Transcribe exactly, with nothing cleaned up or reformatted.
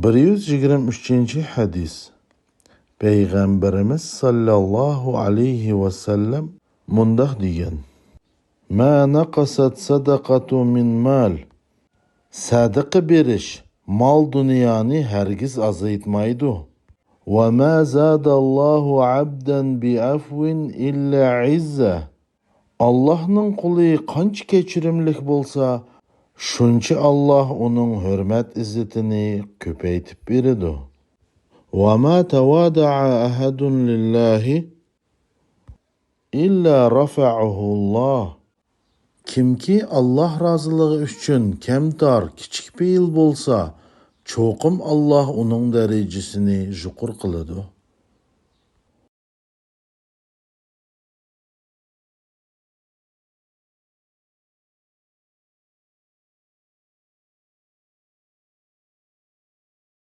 بىر يۈز يىگىرمە ئۈچىنچى ھەدىس. پەيغەمبىرىمىز ساللاللاھۇ ئەلەيھى ۋەسەللەم مۇنداق دېگەن: ما نقصت صدقة من مال. سەدىقە بېرىش مال-دۇنيانى ھەرگىز ئازايتمايدۇ. وما زاد الله عبدا بعفو إلا عزا. ئاللاھنىڭ قۇلى قانچە كەچۈرۈملۈك بولسا، شۇنچە ئاللاھ ئۇنىڭ ھۆرمەت-ئىززىتىنى كۆپەيتىپ بېرىدۇ. وما تواضع أحد لله إلا رفعه الله. كىمكى ئاللاھ رازىلىقى ئۈچۈن كەمتار، كىچىك پېئىل بولسا، چوقۇم ئاللاھ ئۇنىڭ دەرىجىسىنى يۇقىرى قىلىدۇ.